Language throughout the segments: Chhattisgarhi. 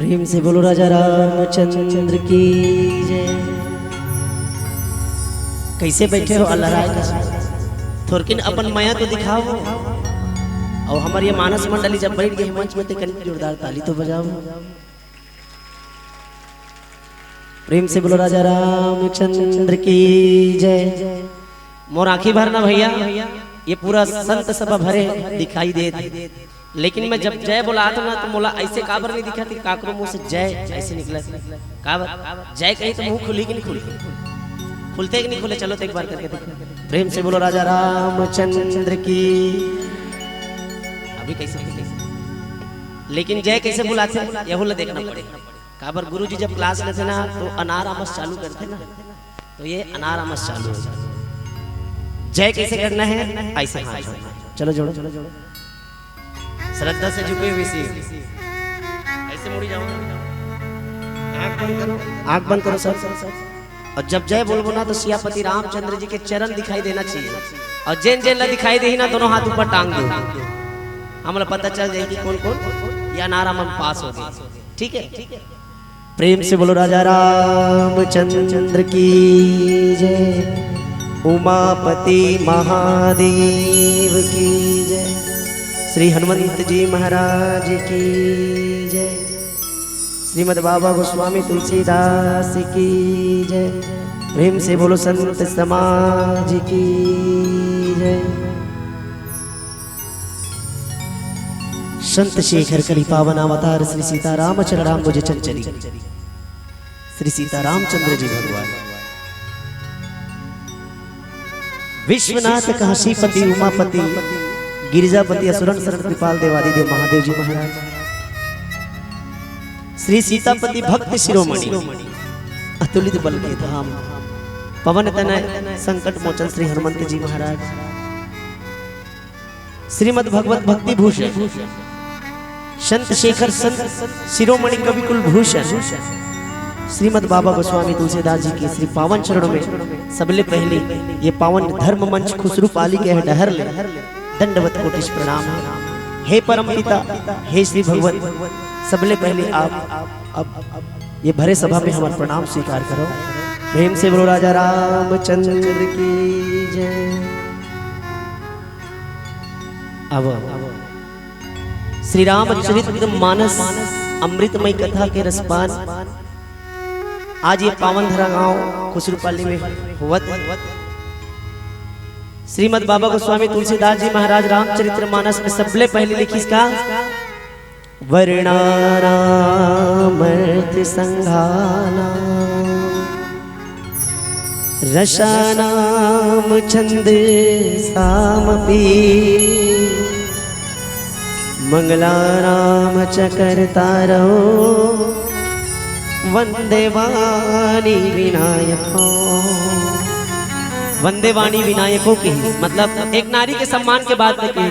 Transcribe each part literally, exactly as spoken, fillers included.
प्रेम से बोलो राजा रामचंद्र की जय। कैसे बैठे हो अल्लाह राय का? थोरकिन अपन मया तो दिखाओ। और हमार ये मानस मंडली जब बैठ गई मंच में, तो कनी जोरदार ताली तो बजाओ। प्रेम से बोलो राजा रामचंद्र की जय। मोर आंखी भर ना भैया, ये पूरा संत सभा भरे दिखाई देत, लेकिन मैं जब जय बोलात ना, तो मोला ऐसे काबर नहीं दिखा थी, काकरो मुंह से जय ऐसे निकला थी। काबर? जय कही तो मुंह खुली कि नहीं खुली? खुलते कि नहीं खुले? चलो तो एक बार करके देखो। प्रेम से बोलो राजा रामचंद्र की। अभी कैसे, कैसे? लेकिन जय कैसे बुलाते हैं, यहू ला देखना पड़े। काबर गुरु जी जब क्लास लेते ना, तो अनार आमस चालू करते ना, तो ये अनार आमस चालू हो जाए। जय कैसे करना है? ऐसे हाथ जोड़ना। चलो जोड़ो, चलो जोड़ो। श्रद्धा से झुके हुए सिर। ऐसे मुड़ी जाओ। आंख बंद करो, आंख बंद करो सर। और जब जय बोलबो ना, तो सियापति रामचंद्र जी के चरण दिखाई देना चाहिए। और जेन जेन ला दिखाई दे ना, दोनों हाथ ऊपर टांग दो। हमला पता चल जाए कि कौन कौन ये अनार आमस पास हो गए। ठीक है, प्रेम से बोलो राजा रामचंद्र की जय, उमापति महादेव की जय, श्री हनुमंत जी महाराज की जय, श्रीमद बाबा गोस्वामी तुलसीदास की जय। प्रेम से बोलो संत समाज की जय। संत शेखर कलि पावन अवतार श्री सीताराम चरणाम्बुज चंचली। श्री सीतारामचंद्र जी भगवान। विश्वनाथ काशीपति उमापति गिरिजापति असुरन शरण कृपाल देवादिदेव महादेव जी महाराज। श्री सीतापति भक्त शिरोमणि अतुलित बल के धाम पवन तनय संकट मोचन श्री हनुमंत जी महाराज। श्रीमद भगवत भक्ति भूषण संत शेखर संत शिरोमणि कवि कुलभूषण श्रीमद बाबा गोस्वामी तुलसीदास जी के श्री पावन चरणों में सबले पहले ये पावन धर्म मंच खुसरू पाली के डहर ले दंडवत कोटिश प्रणाम है। हे परम पिता, हे श्री भगवत, सबले पहले आप अब ये भरे सभा में हमार प्रणाम स्वीकार करो। प्रेम से बोलो राजा रामचंद्र की जय। अब श्री रामचरित मानस अमृतमय कथा के रसपान आज ये पावन धरा गांव खुसरूपाली में होवत। श्रीमद बाबा गोस्वामी तुलसीदास जी महाराज रामचरित्र मानस में सबले पहले लिखिस का, वर्णानामर्थ संघानां रसानाम छंद सामपि मंगलानाम च कर्तारौ वंदे वाणी विनायकौ। वंदे वाणी विनायकौ के ही मतलब एक नारी के सम्मान के बात न कही,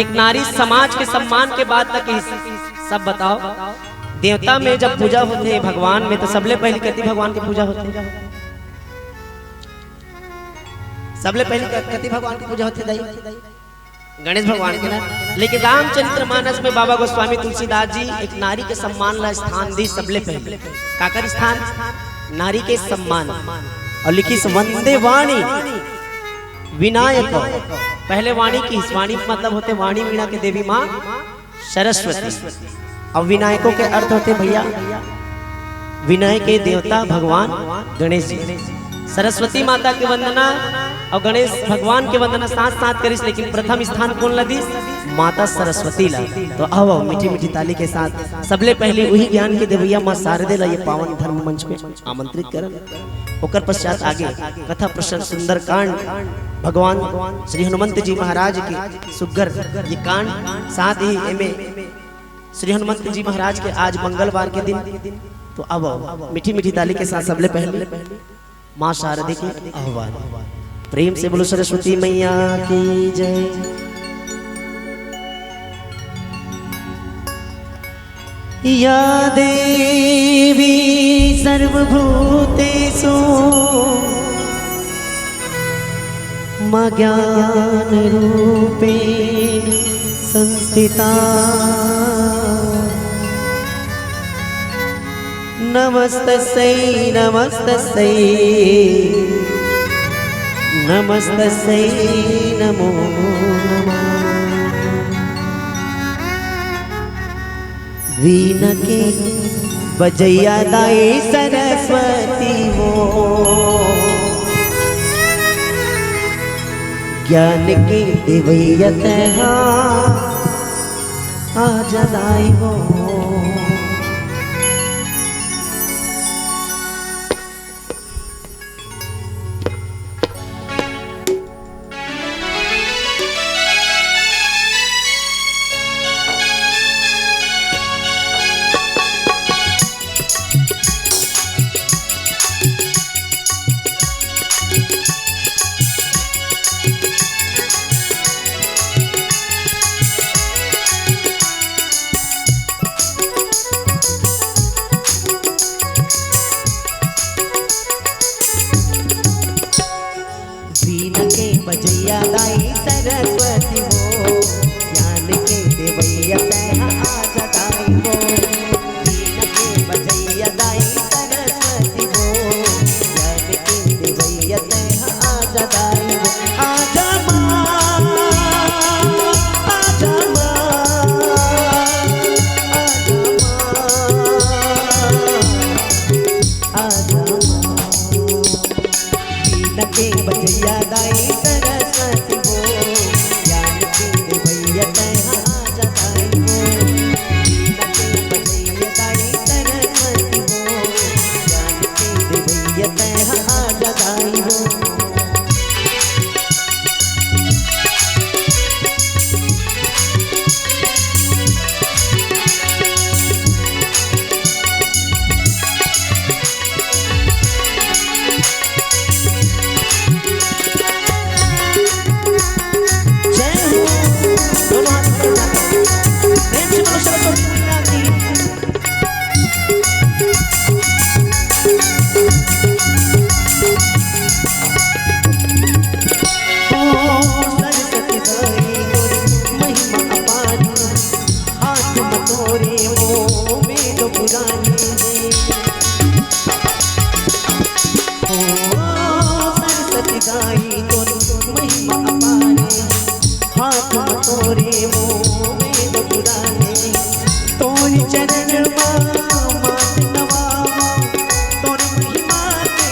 एक नारी समाज के सम्मान के बात न कही। सब बताओ, देवता में जब पूजा होथे भगवान में, तो सबले पहली कति भगवान के पूजा होथे? सबले पहली क-, कति भगवान के पूजा होथे दाई? गणेश भगवान के ना। लेकिन रामचरित्र मानस में बाबा गोस्वामी तुलसीदास जी एक नारी के सम्मान ला स्थान दी सबले पहले। काकर स्थान? नारी के सम्मान। और लिखिस वंदे वाणी विनायक। पहले वाणी की, वाणी मतलब होथे वाणी वीणा के देवी माँ सरस्वती। अब विनायकों के अर्थ होथे भैया विनय के देवता भगवान गणेश जी। सरस्वती माता के वंदना और गणेश भगवान के वंदना साथ साथ करिस, लेकिन प्रथम स्थान कोन ला दिस? माता सरस्वती ला। तो आओ, आओ, मीठी मीठी ताली के साथ सबले पहले वही ज्ञान के देवैया माँ शारदे ला ये पावन धर्म मंच में आमंत्रित करन। ओकर पश्चात आगे कथा प्रसंग सुंदरकांड, भगवान श्री हनुमंत जी महाराज के सुग्घर ये कांड, साथ ही एमे श्री हनुमंत जी महाराज के आज मंगलवार के दिन। तो अब मीठी मीठी ताली के साथ सबले पहले माँ शारदे के आह्वान। प्रेम से बोलो सरस्वती मैया की जय। या देवी सर्वभूतेषु मां ज्ञान रूपेण संस्थिता। नमस्तस्यै नमस्तस्यै नमस्तस्यै नमो नमः। वीणा के बजइया दाई सरस्वती वो, ज्ञान के देवइया तैं हा आजा दाई वो। वीणा के बजइया दाई सरस्वती वो, ज्ञान के देवइया तैं हा आजा दाई वो। वीणा के बजइया दाई सरस्वती वो, ज्ञान के देवइया तैं हा आजा दाई वो। आजा माँ, आजा माँ, आजा माँ, आजा माँ। वीणा के बजइया दाई सरस्वती वो, ज्ञान के देवइया तैं हा आजा दाई वो। वीणा के बजइया दाई सरस्वती वो, ज्ञान के देवइया तैं हा आजा दाई वो। जय हो। दोनों हाथ ऊपर उठा के प्रेम से बोलो सरस्वती मैया की। ओ सरस्वती दाई तोर महिमा अपार, हाथ म तोरे वो वेद पुराण हे। ओ सरस्वती दाई तोर महिमा अपार हे, हाथ म तोरे वो वेद पुराण हे। तोर चरण म माथ नवावो, तोर महिमा के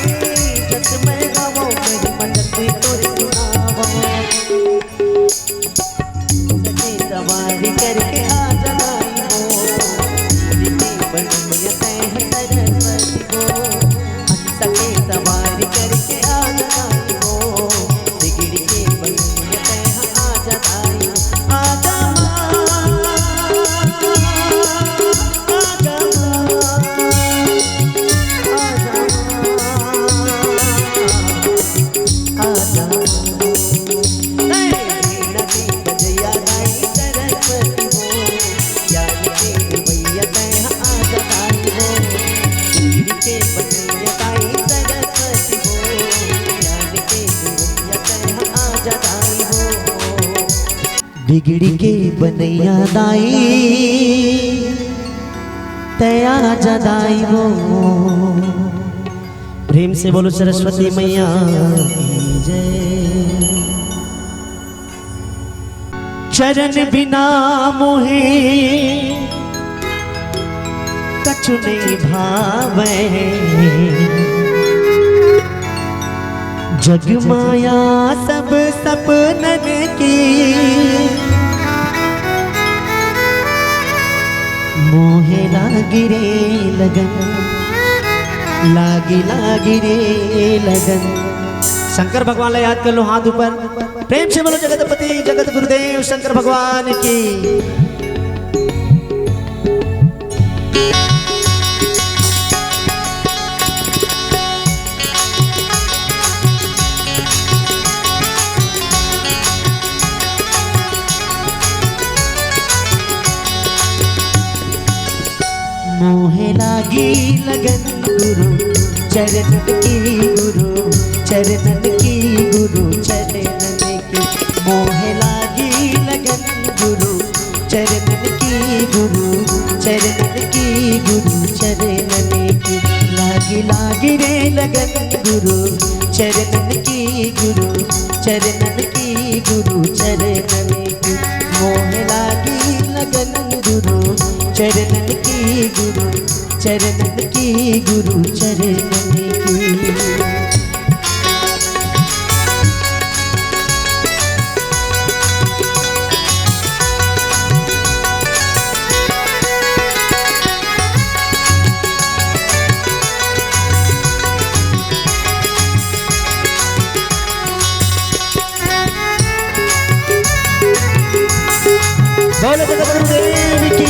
जस मैं गावो, महिमा जस तोर सुनावो। सती सवारी करके आजा दाई वो, वीणा के बजइया तैं हा सरस्वती वो। हंस के सवारी करके आजा दाई वो, बिगड़ी के बजइया तैं हा आजा दाई वो। आजा माँ, आजा माँ, आजा माँ, आजा माँ। वीणा के बजइया दाई सरस्वती वो, ज्ञान के देवइया तैं हा आजा दाई वो। वीणा के बजइया दाई सरस्वती वो, ज्ञान के देवइया तैं हा आजा दाई वो। बिगड़ी के बनइया दाई, तैं आजा दाई वो। प्रेम से बोलो सरस्वती मैया की जय। चरण बिना मोहे कछु नइ भावय। जग माया सब सपनन के, मोहे लागी रे लगन, लागी लागी रे लगन। शंकर भगवान ला याद कर लो, हाथ ऊपर। प्रेम से बोलो जगतपति जगत गुरुदेव शंकर भगवान की। मोहे लागी लगन गुरु चरणन की, गुरु चरणन की, गुरु चरणन की। मोहे लागी लगन गुरु चरणन की, गुरु चरणन की, गुरु चरणन की। गुरु चरणन की, गुरु चरणन की, गुरु चरणन की। मोहे लागी लगन गुरु चरणन की, गुरु चरणन की, गुरु चरणन की। बोलो जगत गुरुदेव की।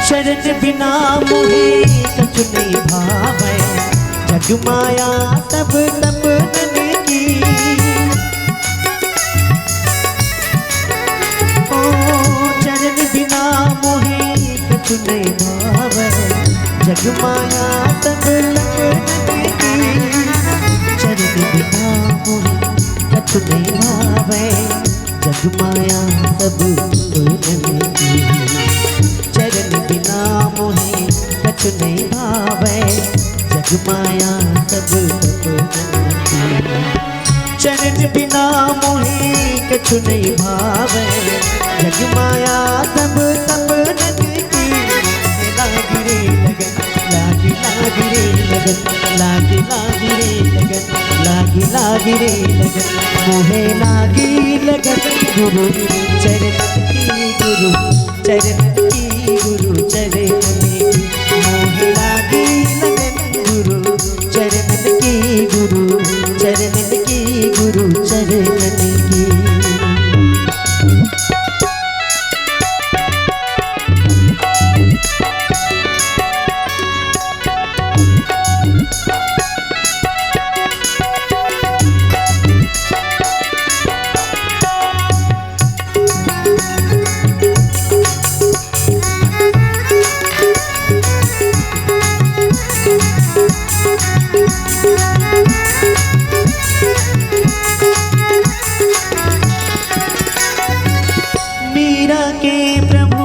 चरण बिना मोहे कछु नहीं भावे, जग माया सब सपनन की। ओ चरण बिना मोहे कछु नहीं भावे, जग माया सब सपनन की। चरण बिना मोहे कछु नहीं भावे, जग माया सब सपनन की। चरण बिना मोहे कछु नहीं भावे, जग माया सब सपनन की। चरण बिना मोहे कछु नहीं भावे, जग माया सब सपनन की। लागी रे लगन, लागी लागी रे लगन, लागी लागी रे लगन, लागी लागी रे लगन। मोहे लागी लगन गुरु चरणन की, गुरु चरणन की, गुरु चरणन की। मोहे लागी लगन गुरु चरणन की, गुरु चरणन की, गुरु चरणन की। मीरा के प्रभु,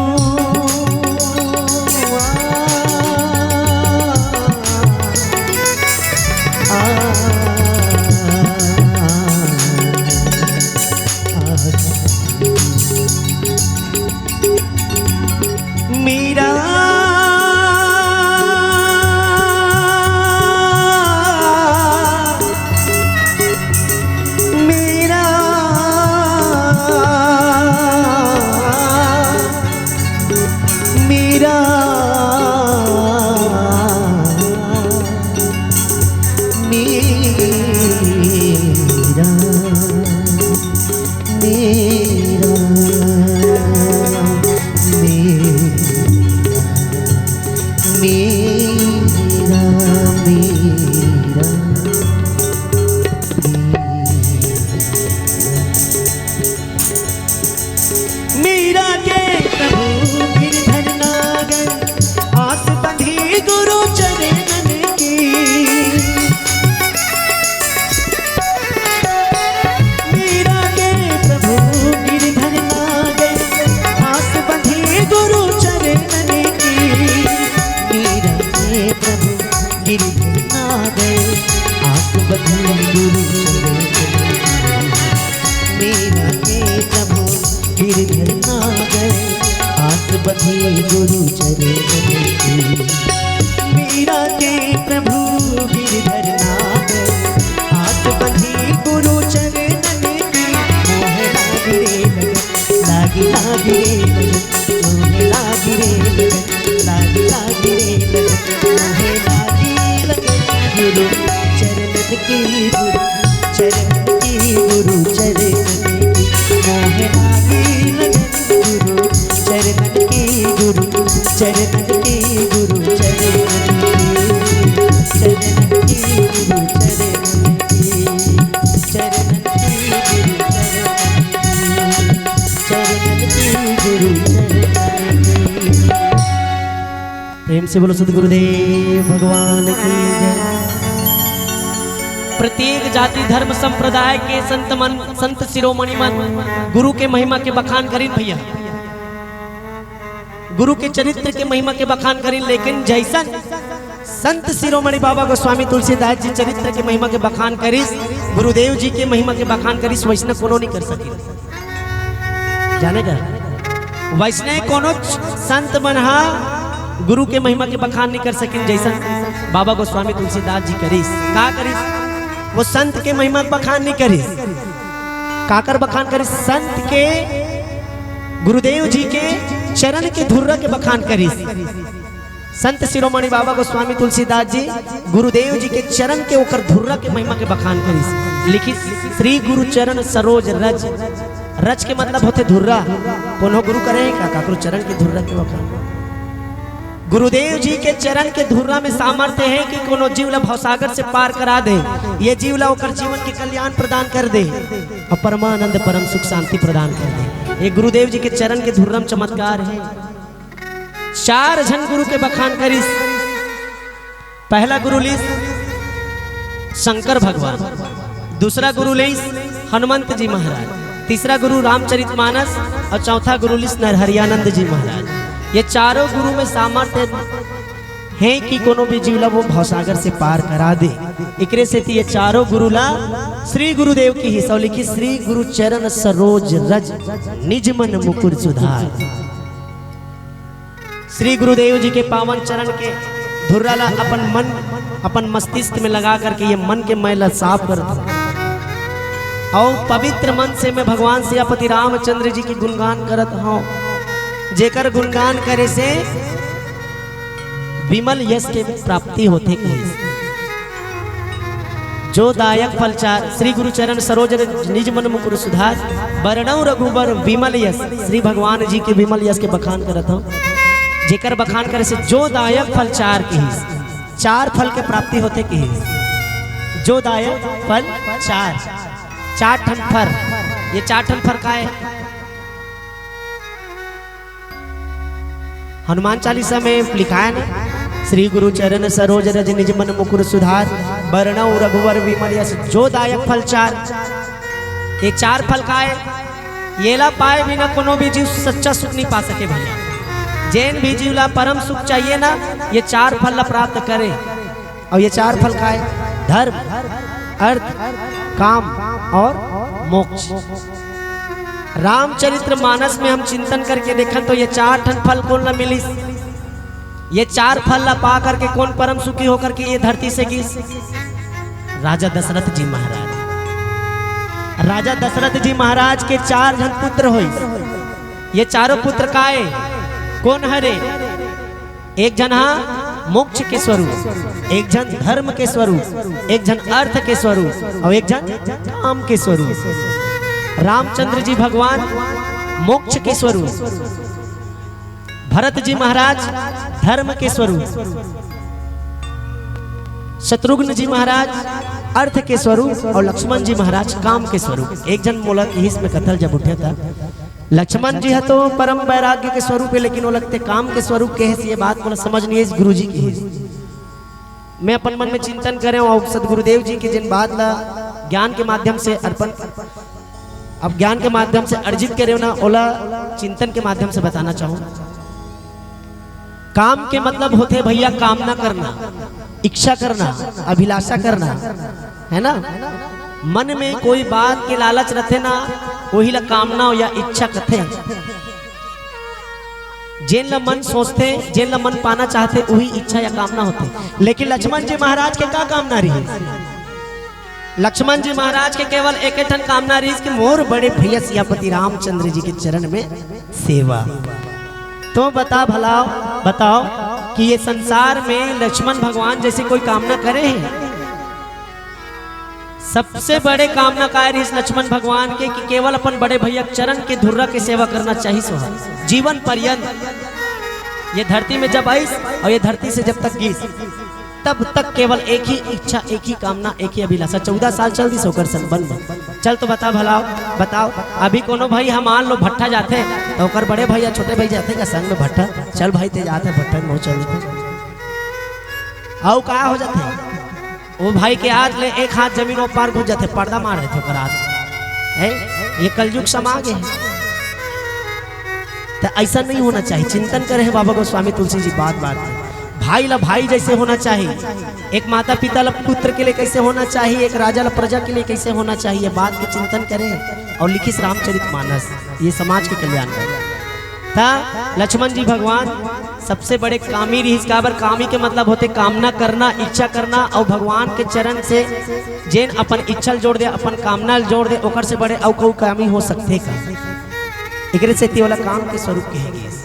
आ, आ, आ, मीरा, मीरा, मीरा, मीरा, मीरा, मीरा, मीरा, मीरा। मीरा के प्रभु गिरधर नागर, आस बंधी गुरु चरणन की। मीरा के प्रभु गिरधर नागर, आस बंधी गुरु चरणन की। मीरा के प्रभु गिरधर नागर, आस बंधी गुरु चरणन की। मीरा के प्रभु गिरधर नागर, आस बंधी गुरु चरणन की। मीरा के प्रभु गिरधर नागर, आस बंधी गुरु चरणन की। मोहे लागी रे लगन, लागी लागी रे लगन, मोहे लागी रे लगन, लागी लागी रे लगन, मोहे लागी लगन गुरु चरणन की, गुरु चरणन की, गुरु चरणन की। मोहे लागी लगन गुरु चरणन की, गुरु चरणन की, गुरु चरणन की, चरणन की, गुरु चरणन की, चरणन की, गुरु चरणन की, चरणन की, गुरु चरणन की। प्रेम से बोलो सतगुरुदेव भगवान की जय। प्रत्येक जाति धर्म संप्रदाय के संत मन, संत शिरोमणि मन गुरु के महिमा के बखान करिन भैया। गुरु के चरित्र के महिमा के बखान करिन, लेकिन जैसन संत शिरोमणि बाबा गोस्वामी तुलसीदास जी चरित्र के महिमा के बखान करिस, गुरुदेव जी के महिमा के बखान करिस, वैसने कोनो नहीं कर सकिन। जाने का, वैसने कोनो संत मन हा गुरु के महिमा के बखान नहीं कर सकिन, जैसन बाबा गोस्वामी तुलसीदास जी करिस। का करिस? वो संत के महिमा के बखान नहीं करिस। काकर बखान करिस? संत के, गुरुदेव जी के चरण के धुर्रा के बखान करिस। संत शिरोमणि बाबा गोस्वामी तुलसीदास जी गुरुदेव जी के चरण के, ओकर धुर्रा के महिमा के बखान करिस। लिखिस, "श्री गुरु चरण सरोज रज।" रज के मतलब होथे धुर्रा। कोनो गुरु करे हे का काकरो चरण के धुर्रा के बखान? गुरुदेव जी के चरण के धुर्रा में सामर्थ्य हे कि कोनो जीव ला भवसागर से पार करा दे, ये जीव ला ओकर जीवन के कल्याण प्रदान कर दे, अउ परमानंद, परम सुख, शांति प्रदान कर दे। ये गुरुदेव जी के चरण के धुर्रा में चमत्कार हे। चार झन गुरु के बखान करिस। पहला गुरु लिस शंकर भगवान, दूसरा गुरु लिस हनुमंत जी महाराज, तीसरा गुरु रामचरितमानस अउ चौथा गुरु लिस नरहरियानंद जी महाराज। ये चारों गुरु में सामर्थ्य हे कि कोनो भी जीव ला वो भवसागर से पार करा दे। एकरे सेती ये चारों गुरु ला श्री गुरुदेव किहिस अउ लिखिस, "श्री गुरु चरण सरोज रज, निज मन मुकुर सुधार।" श्री गुरुदेव जी के पावन चरण के धुर्रा ला अपन मन, अपन मस्तिष्क में लगा करके ये मन के मैला साफ करत हंव अउ पवित्र मन से मैं भगवान सियापति रामचंद्र जी के गुणगान करत हंव, जेकर गुणगान करे से विमल यश के प्राप्ति होथे। कहिस, "जो दायक फल चार, श्री गुरु चरण सरोज रज, निज मन मुकुर सुधार, बरनउँ रघुबर विमल यश।" श्री भगवान जी के विमल यश के बखान करत हंव, जेकर बखान करे से जो दायक फल चार किहिस, चार फल के प्राप्ति होथे किहिस। जो दायक फल चार, चार ठन फल, ये चार ठन फल का हे? हनुमान चालीसा में लिखाय ना, "श्री गुरु चरण सरोज रज, निज मन मुकुर सुधार, बरनउँ रघुबर विमल यश।" जो दायक फल चार, ये चार फल का हे? येला पाए बिना कोनो भी जीव सच्चा सुख नहीं पा सके भैया। जेन भी जीव ला परम सुख चाहिए ना, ये चार फल ला प्राप्त करे। अउ ये चार फल का हे? धर्म, अर्थ, काम अउ मोक्ष। रामचरित मानस में हम चिंतन करके देखन तो ये चार ठन फल कोन ला मिलिस? ये चार फल ला पा करके कोन परम सुखी होकर के ये धरती से गिस? राजा दशरथ जी महाराज। राजा दशरथ जी महाराज के चार झन पुत्र होइस। ये चारों पुत्र काय? कोन हरे? एक झन हा मोक्ष के स्वरूप, एक झन धर्म के स्वरूप, एक झन अर्थ के स्वरूप अउ एक झन काम के स्वरूप। रामचंद्र जी भगवान मोक्ष के स्वरूप, भरत जी महाराज धर्म के स्वरूप, शत्रुघ्न जी महाराज अर्थ के स्वरूप अउ लक्ष्मण जी महाराज काम के स्वरूप। एक झन मोला इहिस में कथल जब उठे था, लक्ष्मण जी ह तो परम वैराग्य के स्वरूप हे, लेकिन ओला ते काम के स्वरूप के हे, ये बात मोला समझ नहीं हे, गुरु जी की हे। मैं अपन मन में चिंतन करे हूँ अउ सदगुरुदेव जी के जिन बात ला ज्ञान के माध्यम से अर्पण, अब ज्ञान के माध्यम से अर्जित करे हूँ ना, ओला चिंतन के माध्यम से बताना चाहूँ। काम के मतलब होथे भैया कामना करना, इच्छा करना, अभिलाषा करना, है ना? मन में कोई बात के लालच रथे ना, वही ला कामना या इच्छा कथे। जेन ला मन सोचथे, जेन ला मन पाना चाहथे, वही इच्छा या कामना होथे। लेकिन लक्ष्मण जी महाराज के का कामना रहिस? लक्ष्मण जी महाराज के केवल एक ठन कामना रहिस कि मोर बड़े भैया सियापति रामचंद्र जी के चरण में सेवा। तो बता भलाओ, बताओ कि ये संसार में लक्ष्मण भगवान जैसे कोई कामना करे हे? सबसे बड़े कामना काय रहिस लक्ष्मण भगवान के कि केवल अपन बड़े भैया चरण के धुर्रा के सेवा करना चाहिस, जीवन पर्यंत। ये धरती में जब आइस अउ ये धरती से जब तक गिस, तब तक केवल एक ही इच्छा, एक ही कामना, एक ही अभिलाषा। चौदह साल चल दिस ओकर संग बन में। चल तो बता भलाओ, बताओ, अभी कोनो भाई ह मान लो भट्ठा जाथे, तो ओकर बड़े भाई या छोटे भाई जाथे का संग में भट्ठा? चल भाई ते जाथे भट्ठा में, चल देथे। अउ का हो जाथे? वो भाई के हाथ ले एक हाथ जमीन ओ पार घुस जाथे, पर्दा मार देथे ओकर हाथ। हैं? ये कलयुग समा गे हे। त ऐसा नहीं होना चाहिए। चिंतन करे हे बाबा गोस्वामी तुलसी जी बात बात में। भाई ला भाई जैसे होना चाहिए, एक माता पिता ला पुत्र के लिए कैसे होना चाहिए, एक राजा ला प्रजा के लिए कैसे होना चाहिए, बात के चिंतन करे। और लिखिस रामचरित मानस, ये समाज के कल्याण करे। त लक्ष्मण जी भगवान सबसे बड़े कामी रिहिस। काबर? कामी के मतलब होथे कामना करना, इच्छा करना, और भगवान के चरण से जेन अपन इच्छा ल जोड़ दे, अपन कामना ल जोड़ दे, ओकर से बड़े अउ कोई कामी हो सकथे का? एकरे सेती ओला काम के स्वरूप कहे गिस।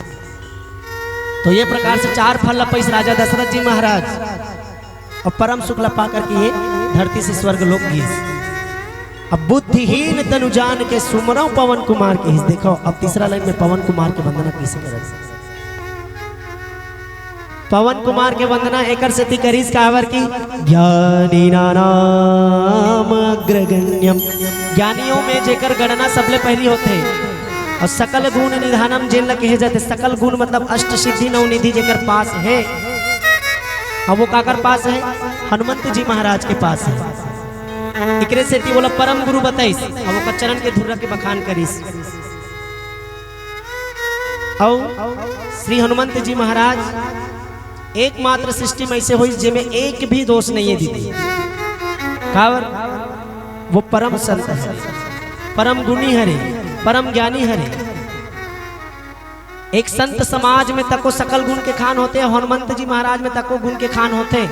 तो ये प्रकार से चार फल ल पाइस राजा दशरथ जी महाराज, और परम सुख ल पा करके ये धरती से स्वर्ग लोक गिस। अब बुद्धिहीन तनु जान के सुमरव पवन कुमार के हिस। देखो, अब तीसरा लाइन में पवन कुमार के वंदना कैसे करत हे। पवन कुमार के वंदना एकर सेती करिस काबर कि ज्ञानी नाम अग्रगण्यम, ज्ञानियों में जेकर गणना सबले पहली होथे, और सकल गुण निधानम जेन ल कहे जाथे, सकल गुण मतलब अष्ट सिद्धि नौ निधि जेकर पास हे, अब वो काकर पास हे? हनुमंत जी महाराज के पास हे। एकरे सेती ओला परम गुरु बताइस, अब ओकर चरण के धुर्रा के बखान करिस। अउ श्री हनुमंत जी महाराज एकमात्र सृष्टि में ऐसे होइस जेमे एक भी दोष नहीं है दीदी। काबर? वो परम संत हरे, परम गुणी हरे, परम ज्ञानी हरे। एक संत समाज में तको सकल गुण के खान होथे, हनुमंत जी महाराज में तको गुण के खान होथे।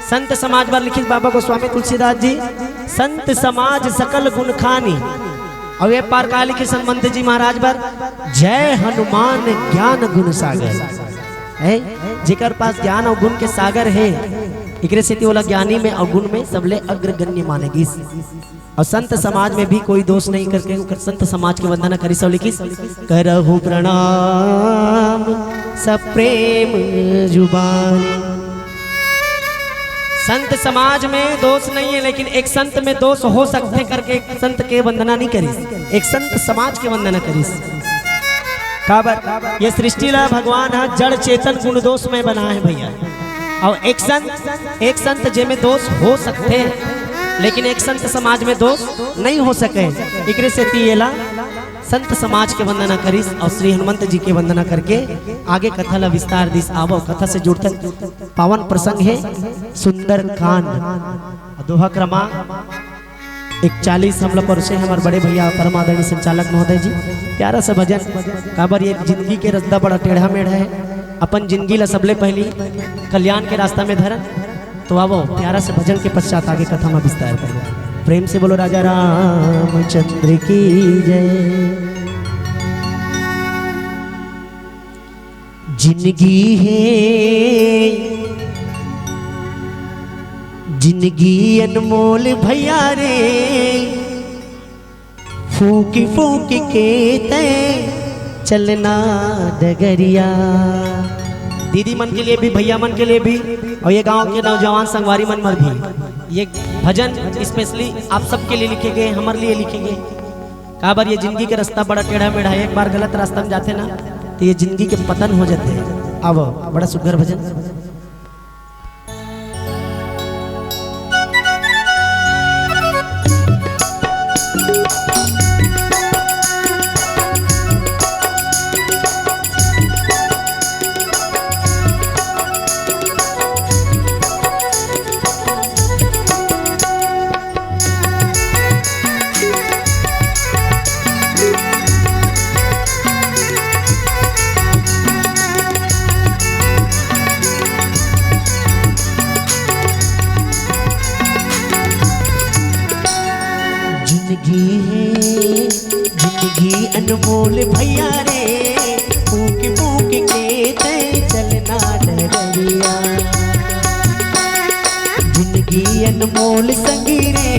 संत समाज बर लिखिस बाबा गोस्वामी तुलसीदास जी, संत समाज सकल गुण खानी। अउ ये पार का लिखिस हनुमंत जी महाराज बर, जय हनुमान ज्ञान गुण सागर। है, जेकर पास ज्ञान अउ गुण के सागर हे, एकरे सेती ओला ज्ञानी में अउ गुण में सबले अग्रगण्य माने गिस। अउ संत समाज में भी कोई दोष नहीं करके ओकर संत समाज के वंदना करिस अउ लिखिस, करहु प्रणाम सप्रेम जुबानी। संत समाज में दोष नहीं है, लेकिन एक संत में दोष हो सकथे करके एक संत के वंदना नहीं करिस, एक संत समाज के वंदना करिस। काबर? ये सृष्टि ला भगवान ह जड़ चेतन गुण दोष में बनाए हे भैया। अउ एक संत, एक संत जेमे दोष हो सकथे, लेकिन एक संत समाज में दोष नहीं हो सके। एकरे सेती एला संत समाज के वंदना करिस अउ श्री हनुमंत जी के वंदना करके आगे कथा ला विस्तार दिस। आवो, कथा से जुड़थन। पावन प्रसंग हे सुंदर कांड, दोहा क्रमांक इकतालीस हमला परोसे हे हमर बड़े भैया परम आदरणीय संचालक महोदय जी। प्यारा सा भजन, काबर ये जिंदगी के रस्ता बड़ा टेढ़ा मेढ़ा हे, अपन जिंदगी ला सबले पहली कल्याण के रास्ता में धरन। तो आवो, प्यारा से भजन के पश्चात आगे कथा में विस्तार करो। प्रेम से बोलो राजा रामचंद्र की जय। जिंदगी हे, जिंदगी अनमोल भैया रे, फूंक फूंक के तय चलना डगरिया। दीदी मन के लिए भी, भैया मन के लिए भी, और ये गांव के नौजवान संगवारी मन बर भी ये भजन specially आप सबके लिए लिखे गए, हमारे लिए लिखे गए। काबर ये जिंदगी के रास्ता बड़ा टेढ़ा मेढ़ा हे, एक बार गलत रास्ता में जाथे ना तो ये जिंदगी के पतन हो जाथे। अब बड़ा सुघर भजन। जिंदगी हे, जिंदगी अनमोल भैया रे, फूंक फूंक के तय चलना डगरिया। जिंदगी अनमोल संगी रे,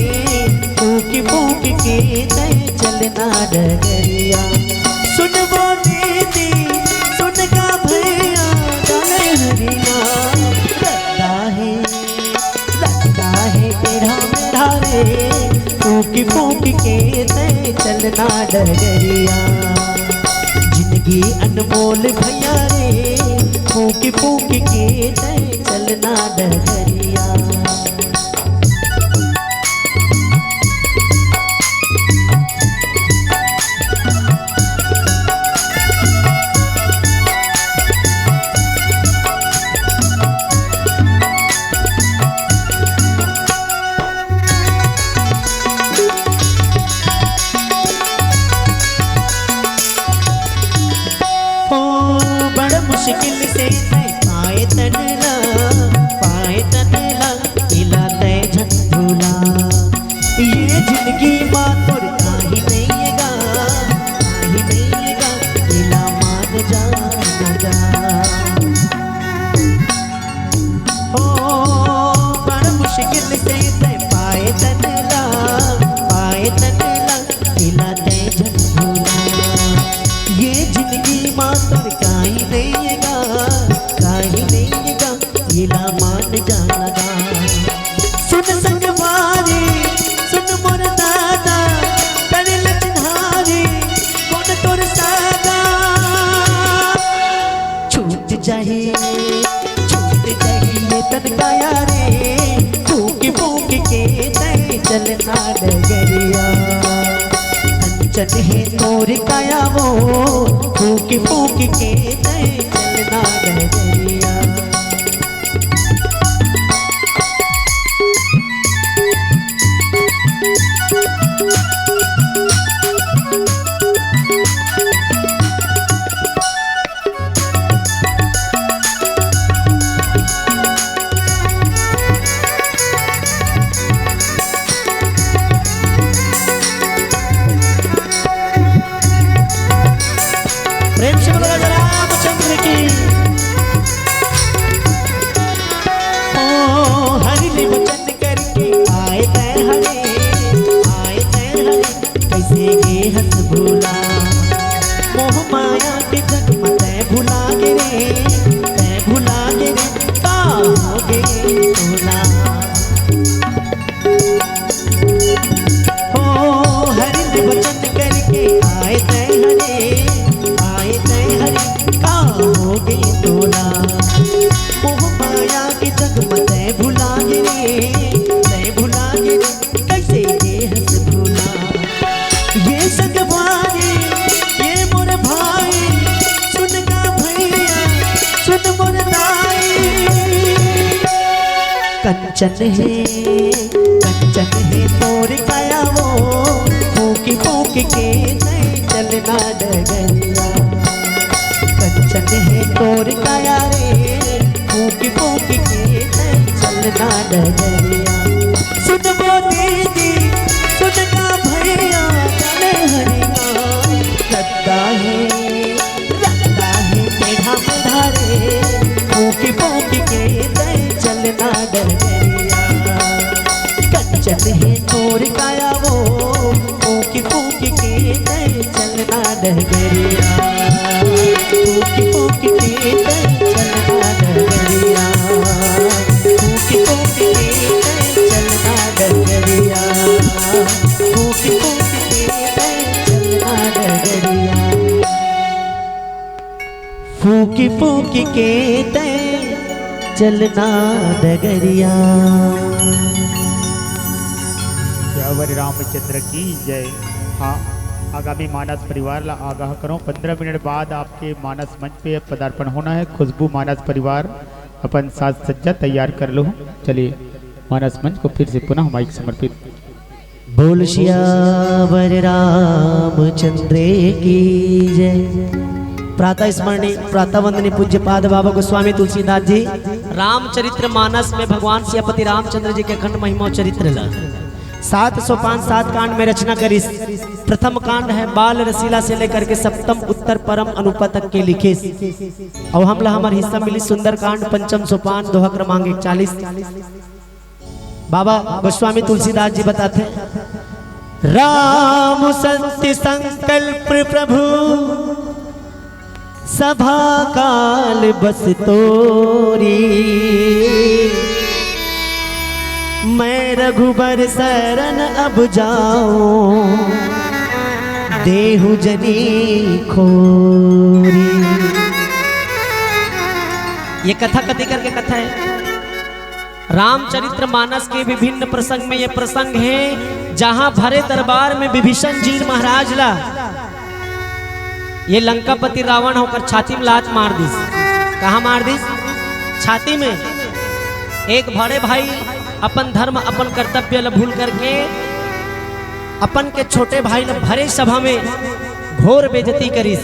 फूंक फूंक के तय चलना डगरिया। सुनबो दीदी, सुन गा भैया, गाने हरिया। रद्दा हे, रद्दा हे टेढ़ा मेढ़ा रे, फूंक फूंक के तय चलना डगरिया। जिंदगी अनमोल भैया रे, फूंक फूंक के तय चलना डगरिया। मान जाना। सुन संगवारी, सुन मोर दादा, कर ले चिन्हारी, कोन तोर सादा। छूट जाही, छूट जाही ये तन काया रे, फूंक फूंक के तैं चलना डगरिया। कंचन हे तोर काया वो, फूंक फूंक के तैं चलना डगरिया। प्रेम से बोलो राजा रामचंद्र की। ओ हरि ने वचन करके आए तैं हरे, आए तैं हरे, कैसे गे हस भूला। मोह माया के जग म तैं भुला गे रे, तैं भुला गे रे, का हो गे तोला। हो हरि ने वचन करके आए तैं हरे, आए तैं हरे, का हो गे तोला। मोह माया के जग म तैं भुला गे रे, तैं भुला गे रे, कैसे गे हस भूला। ये संगवारी, ये मोर भाई, सुन गा भैया, सुन मोर दाई। कंचन हे, कंचन हे तोर काया वो, फूंक फूंक के तैं चलना डगरिया। कंचन हे तोर काया रे, फूंक फूंक के तैं चलना डगरिया। सुन वो दीदी, सुन गा भैया, चले हरि नाम रद्दा हे, रद्दा हे टेढ़ा मेढ़ा रे, फूंक फूंक के तैं चलना डगरिया। कंचन हे तोर काया वो, फूंक फूंक के तैं चलना डगरिया। फूंक फूंक के तैं चलना डगरिया। फूंक फूंक के तैं चलना डगरिया। फूंक फूंक के तैं चलना डगरिया। फूंक फूंक के तैं चलना डगरिया। सियावर रामचंद्र की जय। हाँ, आगामी मानस परिवार ला आगाह करो, पंद्रह मिनट बाद आपके मानस मंच पे पदार्पण होना है। खुशबू मानस परिवार अपन साज सज्जा तैयार कर लो। चलिए, मानस मंच को फिर से पुनः माइक समर्पित। बोल सियावर रामचंद्र की जय। प्रातः स्मरणीय, प्रातः वंदनीय पूज्य पाद बाबा गोस्वामी तुलसीदास जी रामचरित्र मानस में भगवान सियापति रामचंद्र जी के अखंड महिमा और चरित्र ला सात सोपान सात कांड में रचना करिस। प्रथम कांड है बाल रसीला से लेकर के सप्तम उत्तर परम अनुपा तक के लिखिस। अउ हमला हमर हिस्सा मिली सुंदरकांड पंचम सोपान दोहा क्रमांक इकतालीस। बाबा गोस्वामी तुलसीदास जी बताथे, राम सत्य संकल्प प्रभु सभा काल बस तोरी, मैं रघुबर शरण अब जाऊं देहु जनी खोरी। ये कथा कथी करके कथा है? रामचरित्र मानस के विभिन्न प्रसंग में ये प्रसंग है, जहां भरे दरबार में विभीषण जी महाराज ला ये लंकापति रावण होकर छाती में लात मार दिस। कहाँ मार दिस? छाती में। एक बड़े भाई अपन धर्म, अपन कर्तव्य ला भूल करके अपन के छोटे भाई ला भरे सभा में घोर बेइज्जती करिस।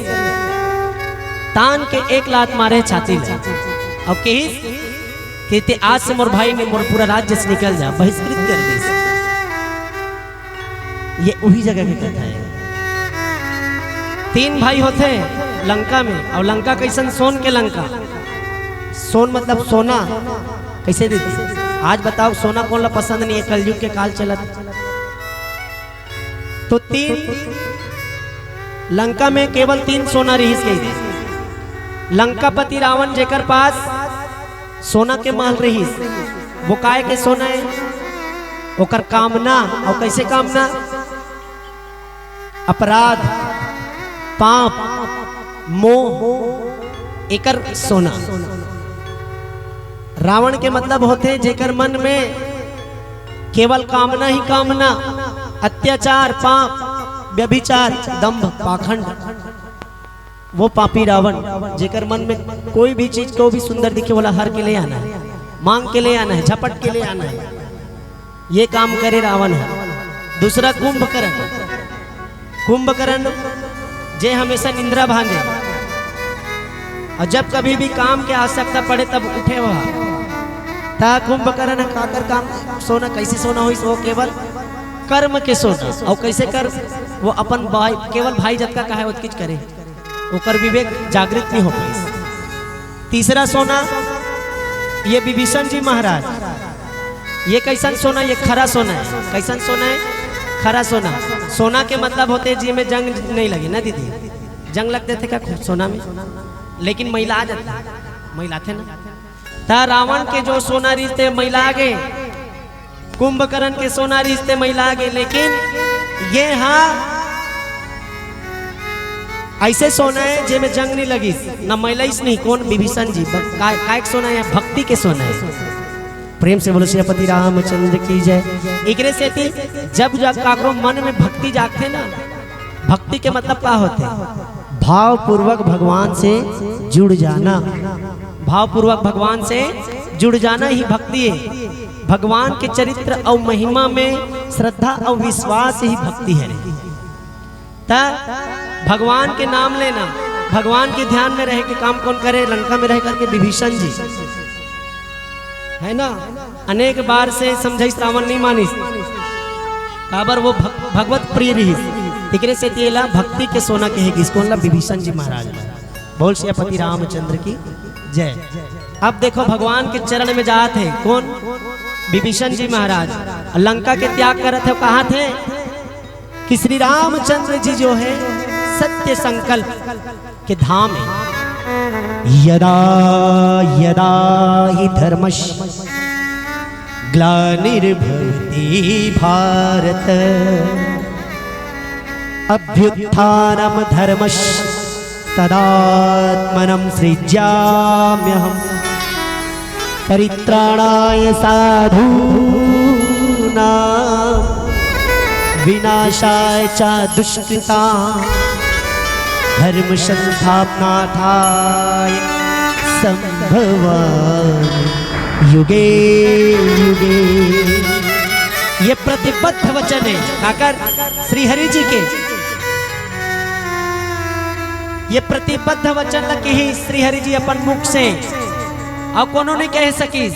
तान के एक लात मारे छाती में, अउ कहिस कि ते आज से मोर भाई ने मोर पूरा राज्य से निकल जा, बहिष्कृत कर दिस। ये उही जगह के कथा है। तीन भाई होथे लंका में, अउ लंका कैसन? सोन के लंका। सोन मतलब सोना। कैसे दीदी? आज बताओ, सोना कोन ला पसंद नहीं है? कलयुग के काल चलत। तो तीन, लंका में केवल तीन सोना रहिस के। लंकापति रावण जेकर पास सोना के महल रहिस, वो काय के सोना हे? ओकर कामना, अउ कइसे कामना? अपराध, पाप, मोह, एकर सोना। रावण के मतलब होथे जेकर मन में केवल कामना ही कामना, अत्याचार, पाप, व्यभिचार, दंभ, पाखंड। वो पापी रावण, जेकर मन में कोई भी चीज को भी सुंदर दिखे, वोला हर के ले आना हे, मांग के ले आना हे, झपट के ले आना हे। ये काम करे रावण हे। दूसरा कुंभकर्ण, कुंभकर्ण जे हमेशा निंद्रा भांजे, अउ जब कभी भी काम के आवश्यकता पड़े तब उठे हुआ। त कुंभकर्ण ह काकर काम सोना, कइसे सोना होइस? वो केवल कर्म के सोना। अउ कइसे कर्म? वो अपन भाई, केवल भाई जतका कहे ओतकीच करे। ओकर विवेक जागृत नइ हो पाइस। तीसरा सोना, ये विभीषण जी महाराज, ये कइसन सोना? ये खरा सोना हे। कइसन सोना हे? खरा सोना। सोना के मतलब होथे जेमे जंग नइ लगे ना दीदी, जंग लग देथे का सोना में? लेकिन मैला आ जाथे, मैलाथे ना। त रावण के जो सोना रिहिस ते मैला गे, कुंभकर्ण के सोना रिहिस ते मैला गे, लेकिन ये हा अइसे सोना हे जेमे जंग नइ लगिस, न मैलाइस नहीं। कोन? विभीषण जी। ब-, काय, काय के सोना हे? भक्ति के सोना हे। प्रेम से बोलो श्रीपति रामचंद्र की जय। एकरे सेती जब जा काकरो मन में भक्ति जागथे ना, भक्ति के मतलब का होथे? भावपूर्वक भगवान से जुड़ जाना। भावपूर्वक भगवान से जुड़ जाना ही भक्ति हे। भगवान के चरित्र अउ महिमा में श्रद्धा अउ विश्वास ही भक्ति हे। त भगवान के नाम लेना, भगवान के ध्यान में रहे के काम कोन करे? लंका में रह करके विभीषण जी, हे ना? अनेक बार से समझाइस, रावण नइ मानिस, काबर वो भग-, भगवत प्रिय रिहिस। एकरे सेती एला भक्ति के सोना कहे गिस। कोन ला? विभीषण जी महाराज ला। बोल श्रीपति रामचंद्र की जय। अब देखो, भगवान के चरण में जात हे कोन? विभीषण जी महाराज। लंका के त्याग करत हे, कहाथे कि श्री रामचंद्र जी जो हे सत्य संकल्प के धाम हे। यदा यदा हि धर्मस्य ग्लानिर्भवति भारत, अभ्युत्थानं धर्मस्य तदात्मानं सृज्याम्यहम्। परित्राणाय साधूनां विनाशाय च दुष्कृतां धर्म संस्थापनार्थाय संभवामि युगे युगे। ये प्रतिबद्ध वचन हे, काकर? श्री हरि जी के। ये प्रतिबद्ध वचन ल किहिस श्री हरि जी अपन मुख से, अउ कोनो नइ कह सकिस।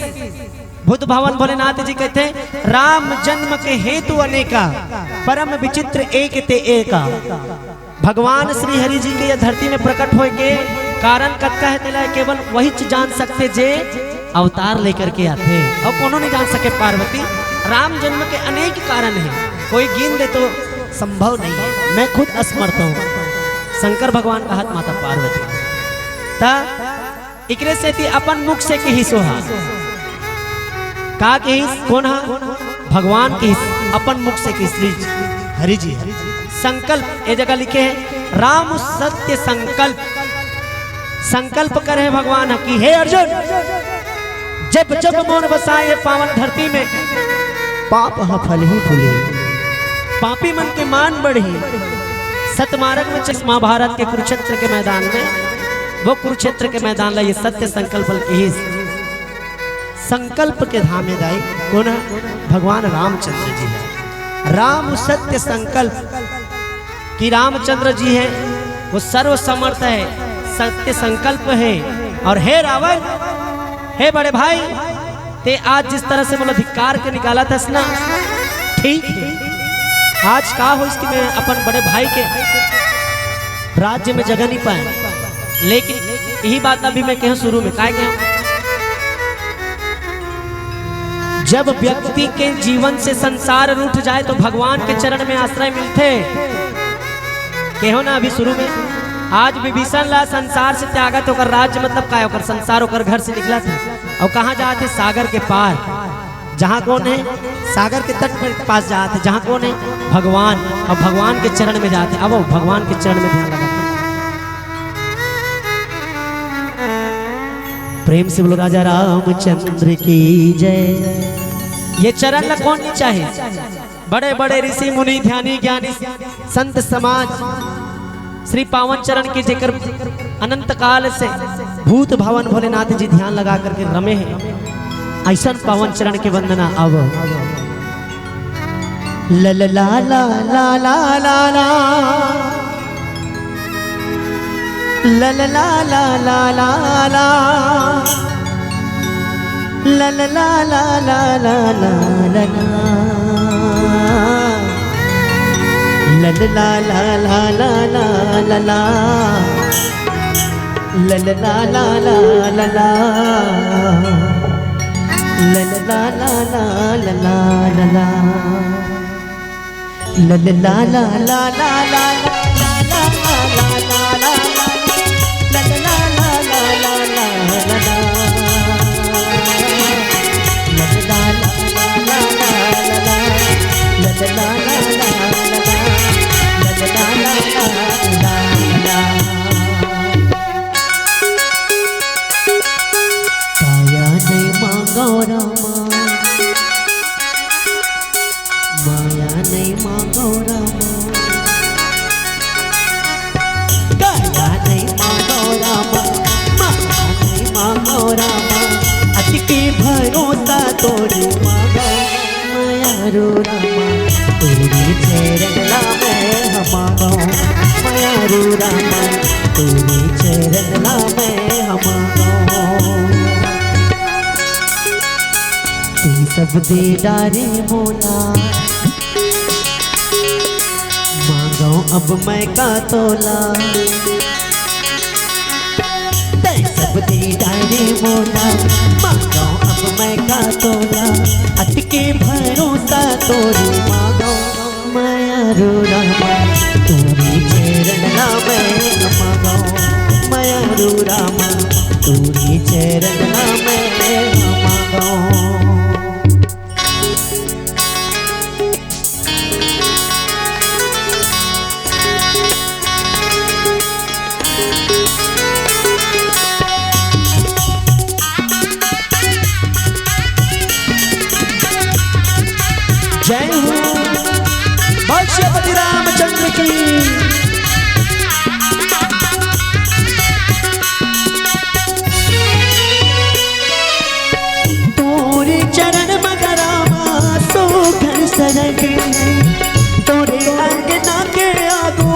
बुद्ध भवन भोलेनाथ जी कहथे, "राम जन्म के हेतु अनेका, परम विचित्र एक ते एका।" भगवान श्री हरि जी के ये धरती में प्रकट होय के कारण कतका हे, तेला केवल वहीच जान सकथे जे अवतार लेकर के आथे, अउ कोनो नइ जान सके पार्वती। राम जन्म के अनेक कारण हे, कोई गिन दे तो संभव नइ हे, मैं खुद असमर्थ हूँ। शंकर भगवान कहत माता पार्वती। त एकरे सेती अपन मुख से किहिस ओहा। का किहिस? कोन हा? भगवान किहिस, अपन मुख से किहिस, श्री हरि जी ह। संकल्प, ए जगह लिखे हे, "राम सत्य संकल्प।" संकल्प करे हे भगवान ह कि हे अर्जुन, जब जब मोर बसाए ये पावन धरती में, पाप ह फलही फूलही, पापी मन के मान बढ़ही। सतमार्ग में चल, महाभारत के कुरुक्षेत्र के मैदान में, वो कुरुक्षेत्र के मैदान ला ये सत्य संकल्प ल किहिस। संकल्प के धाम हे दाई, कोन ह? भगवान रामचंद्र जी हे। राम सत्य संकल्प कि रामचंद्र जी हे, वो सर्व समर्थ हे, सत्य संकल्प हे। अउ हे रावण, हे बड़े भाई, ते आज जिस तरह से मोला धिक्कार के निकालत हस ना, ठीक हे। आज का होइस कि मैं अपन बड़े भाई के राज्य में जगह नइ पाएंव, लेकिन यही बात अभी मैं कहेंव शुरू में, काय कहेंव? जब व्यक्ति के जीवन से संसार रूठ जाए तो भगवान के चरण में आश्रय मिलथे। कहेंव ना अभी शुरू में, आज विभीषण ला संसार से त्यागत, ओकर राज्य मतलब काय, ओकर संसार, ओकर घर से निकलत हे, अउ कहाँ जात हे? सागर के पार। जहाँ कोन हे? सागर के तट के पास जात हे। जहाँ कोन हे? भगवान। अउ भगवान के चरण में जात हे। अब भगवान के चरण में ध्यान लगा। प्रेम से बोलो राजा रामचंद्र की जय। ये चरण ला कोन नइ चाहे? बड़े बड़े ऋषि मुनि, ध्यानी ज्ञानी, संत समाज, श्री पावन चरण के जेकर अनंत काल से भूत भावन भोलेनाथ जी ध्यान लगा करके रमे हे, अइसन पावन चरण के वंदना। अब लल ला ला ला ला ला ला। लल ला ला ला ला ला। लल ला ला ला ला ला ला ला। लल ला ला ला ला ला ला ला। लल ला ला ला ला ला। लल ला ला ला ला ला ला। लल ला ला ला ला ला ला। काया नहीं मांगो रामा, माया नहीं मांगो रामा। काया नहीं मांगो रामा, माया नहीं मांगो रामा। अटके भरोसा तोरे मांगो, माया रो रामा। तोरे चरण ला मैं हमारो, माया रो रामा। तोरे चरण ला मैं हमारो। तें सब दे डारे मोला, मांगो अब मैं का तोला। तें सब दे डारे मोला, मांगो अब मैं का तोला। अटके भरोसा तोरे मांगो, माया रो रामा। तोरे चरण ला मैं हमारो, माया रो रामा। तोरे चरण ला मैं हमारो। जय हो पशुपति रामचंद्र की। तोरे चरण मगरामा सो घर सरग है, तोरे अंगना के आगू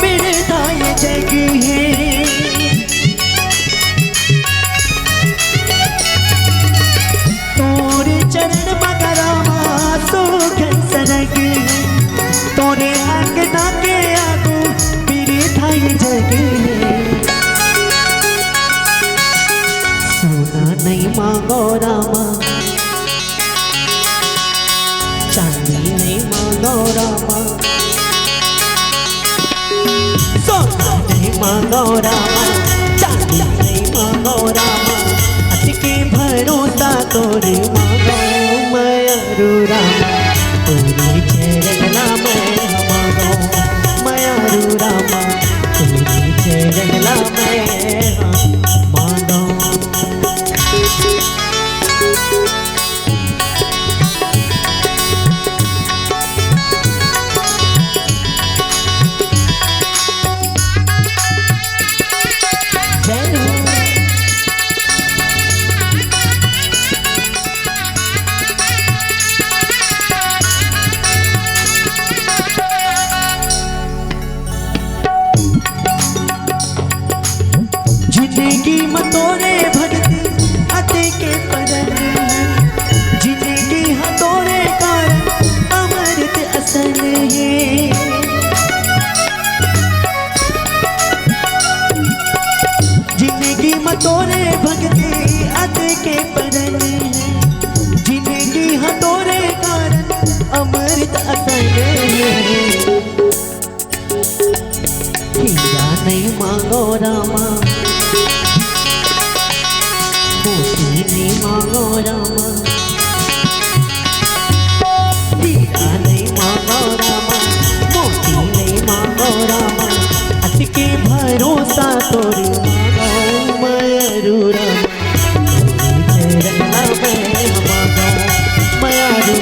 मेरे दाए जग है। तोरे चरण मगरामा सो घर सरग है, तोरे अंगना के आगू मेरे दाए जग है। सोना नहीं मांगो रामा, चांदी नहीं मांगो रामा। सोना नहीं मांगो रामा, चांदी नहीं मांगो रामा। अटके भरोसा तोरे मांगो, माया रो रामा। तोरे चरण ला मैं हमारो, माया रो रामा। तोरे चरण ला मैं हमारो। जिंदगी म तोरे भक्ति अति के परन, जिंदगी ह तोरे कारण अमृत असन हे। जिंदगी म तोरे भक्ति अति के परन हे, जिंदगी ह तोरे कारण अमृत असन हे। हीरा नहीं मांगो रामा, मोती नहीं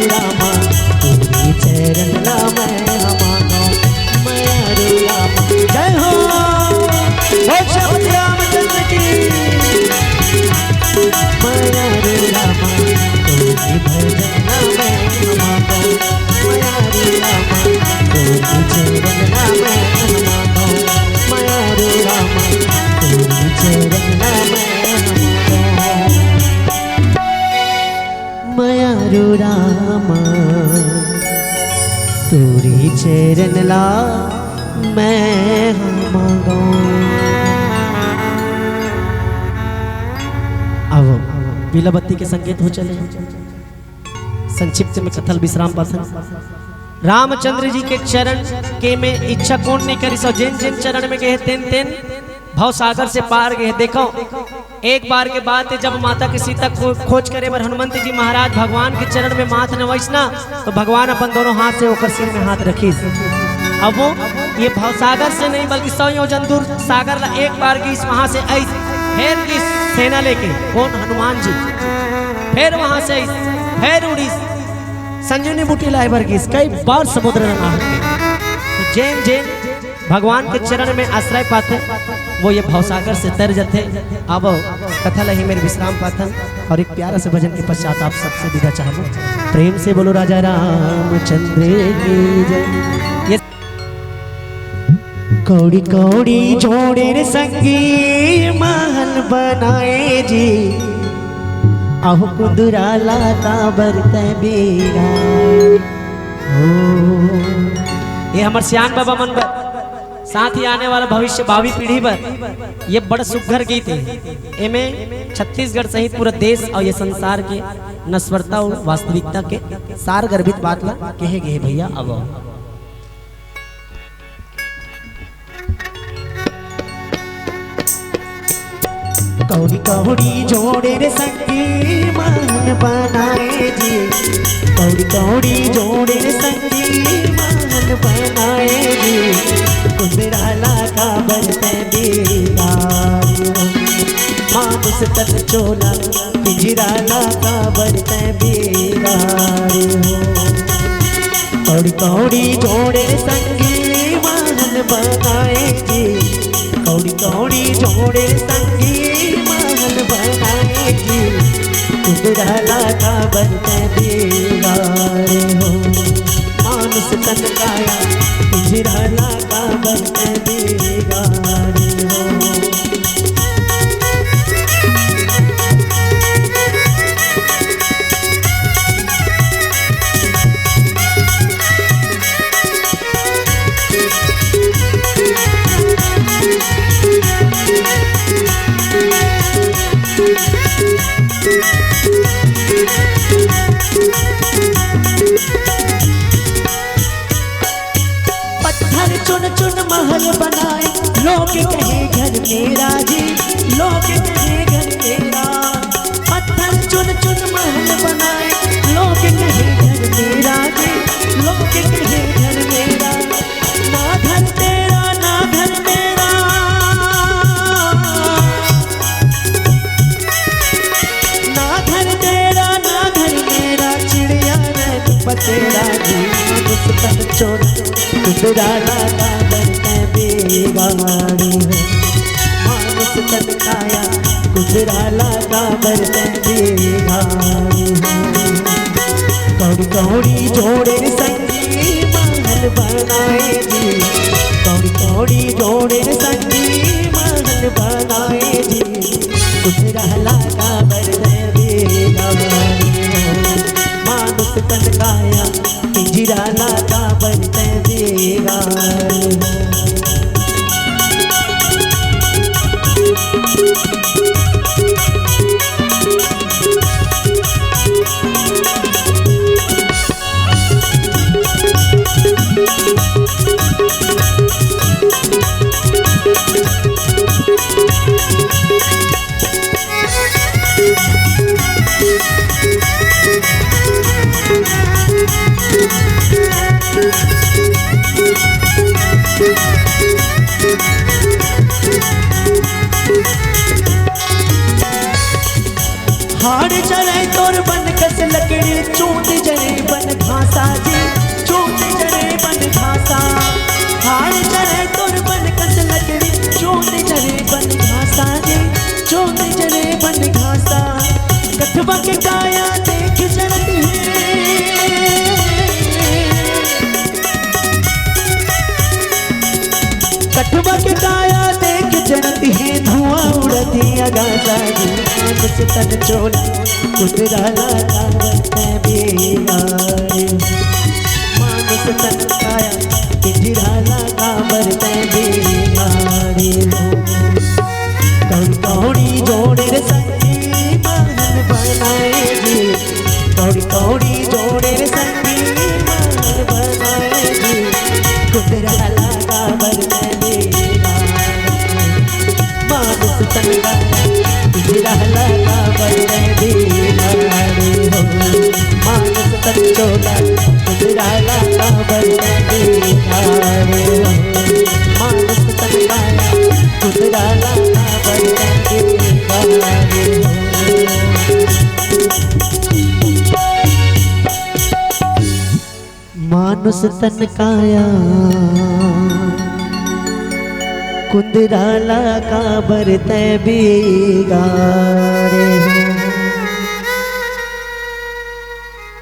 रामा, तोरे चरण ला मैं ह मांगों, मयारू रामा। जय हो, बोल श्रीमती रामचंद्र की। मयारू रामा, तोरे भजन ला मैं ह मांगों, मयारू रामा, तोरे चरण ला मैं ह मांगों, मयारू रामा, तोरे चरण ला मैं ह मांगों। मयारू रामा, तोरे चरण ला मैं ह मांगों। अब पीला बत्ती के संकेत हो चले। संक्षिप्त में कथा ल विश्राम पाथन। रामचंद्र जी के चरण के में इच्छा कोन नइ करिस, अउ जेन जेन चरण में गे हे तेन तेन भवसागर से पार गे हे। देखो, एक बार के बात हे, जब माता के सीता खो-, खोज करे बर हनुमंत जी महाराज भगवान के चरण में माथ नवाइस ना, तो भगवान अपन दोनों हाथ से ओकर सिर में हाथ रखिस। अब वो ये भवसागर से नहीं, बल्कि सौ योजन दूर सागर ला एक बार गीस, वहां से आइस, फेर गीस सेना लेके, कोन? हनुमान जी। फेर वहां से आइस, फेर उड़ीस, संजीवनी बूटी लाए बर गीस, कई बार समुद्र रंगा। तो जेन जेन भगवान के चरण में आश्रय पाथे, वो ये भवसागर से तर जथे। अब कथा ल इही मेर विश्राम पाथन अउ एक प्यारा से भजन के पश्चात आप सबसे विदा चाहबो। प्रेम से बोलो राजा रामचंद्र की जय। ये कौड़ी कौड़ी जोड़े रे संगी महल बनाए जी, अहो कुंदुरा ला काबर तै बेरा। हो, ये हमर सियान बाबा मन बर, साथ ही आने वाला भविष्य, भावी पीढ़ी बर ये बड़ सुघर गीत हे। एमे छत्तीसगढ़ सहित पूरा देश अउ ये संसार के नश्वरता अउ वास्तविकता के सार गर्भित बात ला कहे गे हे भैया। अब कौड़ी कौड़ी जोड़े रे संगी महल बनाए जी, कौड़ी कौड़ी जोड़े रे संगी महल बनाए जी, कुंदरा ला काबर तै बेरा। मानुष तन चोला पिंजरा ला काबर तै बेरा हो। कौड़ी कौड़ी जोड़े संगी महल बनाए जी, कौड़ी कौड़ी जोड़े संगी महल बनाए जी, कुंदरा ला काबर तै बेरा हो। मानुष तन काया पिंजरा ला काबर तै बेरा हो। पत्थर चुन चुन महल बनाए, लोग कहे घर मेरा जी, लोग कहे घर मेरा। पत्थर चुन चुन महल बनाए, लोग कहे घर मेरा जी, लोग कहे घर मेरा। ना घर तेरा, ना घर मेरा। ना घर तेरा, ना घर मेरा, चिड़िया रैन बसेरा जी। मानुष तन चोला, कुंदरा ला काबर तै बेरा हो। मानुष तन काया, कुंदरा ला काबर तै बेरा हो। कौड़ी कौड़ी जोड़े संगी महल बनाए जी, कौड़ी कौड़ी जोड़े संगी महल बनाए जी, कुंदरा ला काबर तै बेरा हो। मानुष तन काया, पिंजरा ला काबर तै बेरा हो। हाड़ जरे तोर बन कस लकड़ी, चूंद जरे बन कठवा के काया देख जरत हे, कठवा के काया देख जरत हे, धुआं उड़त हे आकासा जी। मानुष तन चोला कुंदरा ला काबर तैं बिगाड़े, मानुष तन काया पिंजरा ला काबर तैं बिगाड़े हो। कौड़ी कौड़ी जोड़े रे संगी महल बनाए जी, कौड़ी कौड़ी जोड़े रे संगी महल बनाए जी, कुंदरा ला काबर तैं बिगाड़े, मानुष तन काया पिंजरा ला काबर तैं बिगाड़े हो। मानुष तन चोला कुंदरा ला काबर तैं बिगाड़े हो। मानुष तन काया कुंदरा ला काबर तैं बिगाड़े हो। मानुष तन काया कुंदरा ला काबर तैं बिगाड़े हो।